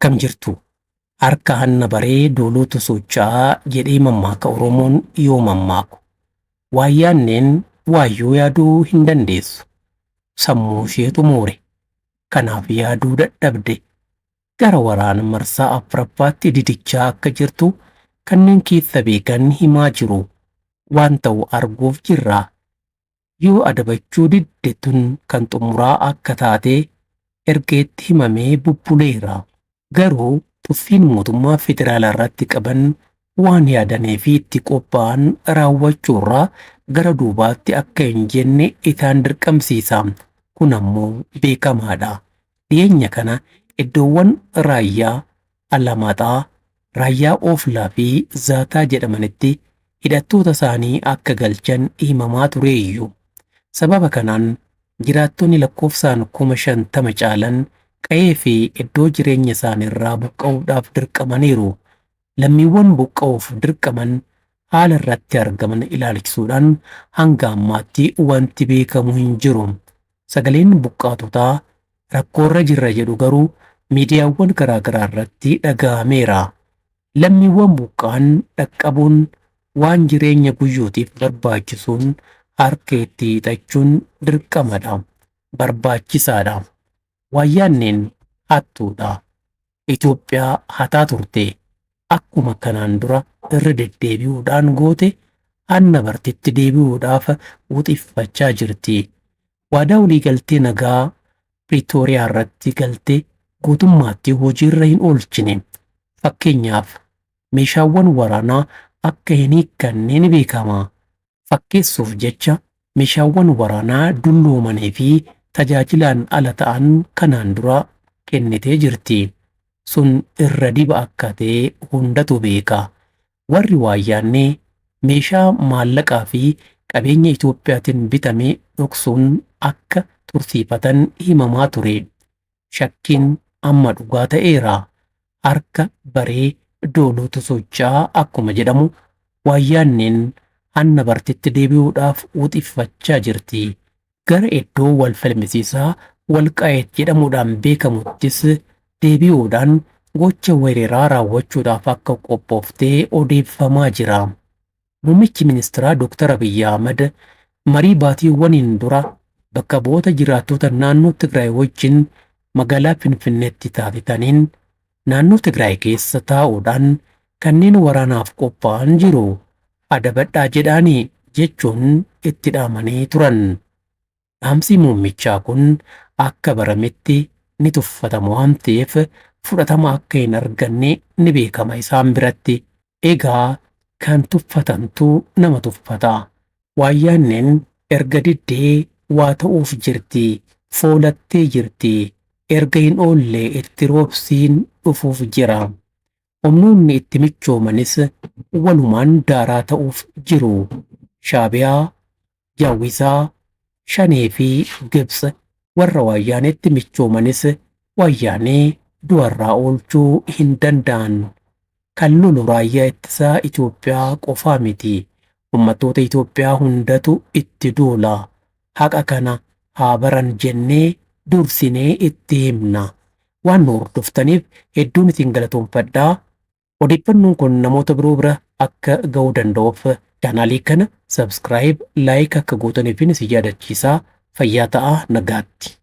Akkam jirtu? Harka hanna baree dooluutu socho'aa jedhee mammaaka Oromoon yoo mammaaku. Waayyaanneen waayyuu yaaduu hin dandeessu. Sammuu isheetu moore. Kanaaf yaaduu dadhabde. Gara waraana marsaa afuraffaatti didichaa akka jirtu kanneen keessa beekan himaa jiru. Waan ta'u arguuf jirra. Yoo adabachuu didde tun kan xumuraa akka taate erga itti himamee bubbuleera. Garuu tuffiin mootummaa federaalaa irratti qaban waan yaadanii fi itti qophaa'an raawwachuurraa gara duubaatti akka hin jenne isaan dirqamsiisa. Kun ammoo beekamaadha. Dhiyeenya kana iddoowwan Raayyaa Alamaaxaa, Raayyaa Ooflaa fi Zaataa jedhamanitti hidhattoota isaanii akka galchan himamaa tureeyyu. Sababa kanaan jiraattonni lakkoofsaan 50,000 caalan qa'ee fi iddoo jireenya isaaniirraa buqqa'uudhaaf dirqamaniiru. Lammiiwwan buqqa'uuf dirqaman haala irratti argaman ilaalchisuudhaan hanga ammaatti wanti beekamu hin jiru. Sagaleen buqqaatotaa rakkoorra jirra jedhu garuu miidiyaawwan garaagaraa irratti dhaga'ameera. Lammiiwwan buqqa'an dhaqqabuun waan jireenya guyyootiif barbaachisuun harka itti hiixachuun dirqamadha. Barbaachisaadha. Waayyaanneen hattuudha. Itoophiyaa hataa turte. Akkuma kanaan dura irra deddeebi'uudhaan goote hanna bartetti deebi'uudhaaf wuxiffachaa jirti. Waadaa waliigaltee nagaa Piriitooriyaa irratti galte guutummaatti hojiirra hin oolchine. Fakkeenyaaf meeshaawwan waraanaa akka hin hiikkanne ni beekama. Fakkeessuuf jecha meeshaawwan waraanaa dulloomanii fi tajaajilaan ala ta'an kanaan dura kennitee jirti. Sun irra diba akka ta'e hundatu beeka. Warri waayyaannee meeshaa maallaqaa fi qabeenya Itoophiyaatiin bitame dhoksuun akka tursiifatan himamaa ture. Shakkiin amma dhugaa ta'eera. Harka baree dooluutu socho'aa akkuma jedhamu waayyaanneen hanna bartetti deebi'uudhaaf wuxiffachaa jirti. Gara iddoo wal falmisiisaa Walqaayit jedhamuudhaan beekamuttis deebi'uudhaan gocha weeraraa raawwachuudhaaf akka qophooftee odeeffamaa jira. Muummichi ministeeraa Dr. Abiyyi Ahmad marii baatiiwwaniin dura bakka bu'oota jiraattota naannoo Tigraay wajjin magaalaa Finfinneetti taasisaniin naannoo Tigraay keessa taa'uudhaan kanneen waraanaaf qophaa'an jiru. Adabadhaa jedhaanii jechuun itti dhaamanii turan. Dhaamsi muummichaa kun akka barametti ni tuffatama waan ta'eef fudhatama akka hin arganne ni beekama isaan biratti. Egaa kan tuffatantu nama tuffata. Waayyaanneen erga diddee waa ta'uuf jirti. Foolattee jirti. Erga hin oolle itti roobsiin dhufuuf jira. Humnoonni itti michoomanis walumaan daaraa ta'uuf jiru. Shaabiyaa, Jaawwisaa, Shanee fi Gibts warra Waayyaaneetti michoomanis Waayyaanee du'arraa oolchuu hin danda'an. Kan lolu raayyaa ittisaa Itoophiyaa qofaa miti. Ummattoota Itoophiyaa hundatu itti duula. Haqa kana haa baran jennee dursinee itti himna. Waan nu hordoftaniif hedduun isin galatoomfadha. Odeeffannoon kun namoota biroo bira akka ga'uu danda'uuf chaanaalii kana subscribe, like akka gootaniifin isin yaadachiisa. Fayyaa ta'aa, nagaatti.